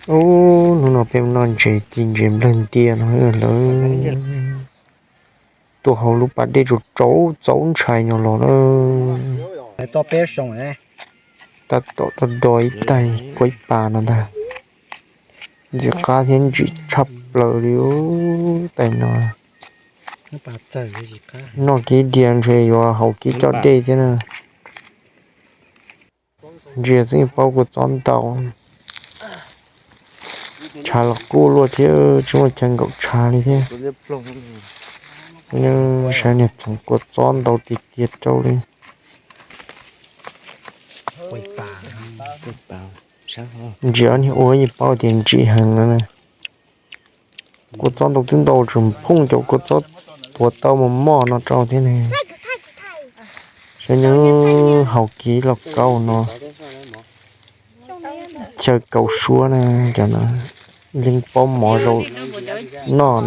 Ub, hnub no peb mus noj ntses ci ntses nplawg ntias no lawm. Tuaj hauv lub pas dej tsaus tsaus txaus ntshai no los na. Tab tom do do ib tais kuaib pas no ntag. Ntxim qab thiab ntsim tshaj plaws li ub tais no. Noj kiag diav ntshe yuav haus kiag cov dej thiab na. Ntsia xwb paub kua txob ntau. Tshav los kub luaj thiab tsis muaj chaw nkaum tshav li thiab. Saib niag txoov kua txob ntau tiag tiag rau li. Ntsia niag ua yeej paub tias ntsim heev no na. Kua txob ntau twb ntau tseem phooj cov kua txob tuav tau mos mos no rau thiab ne. Saib nws haus kiag lauj kaub no. Chaw kaus suab na, cov no yeej paub mov zaum noj.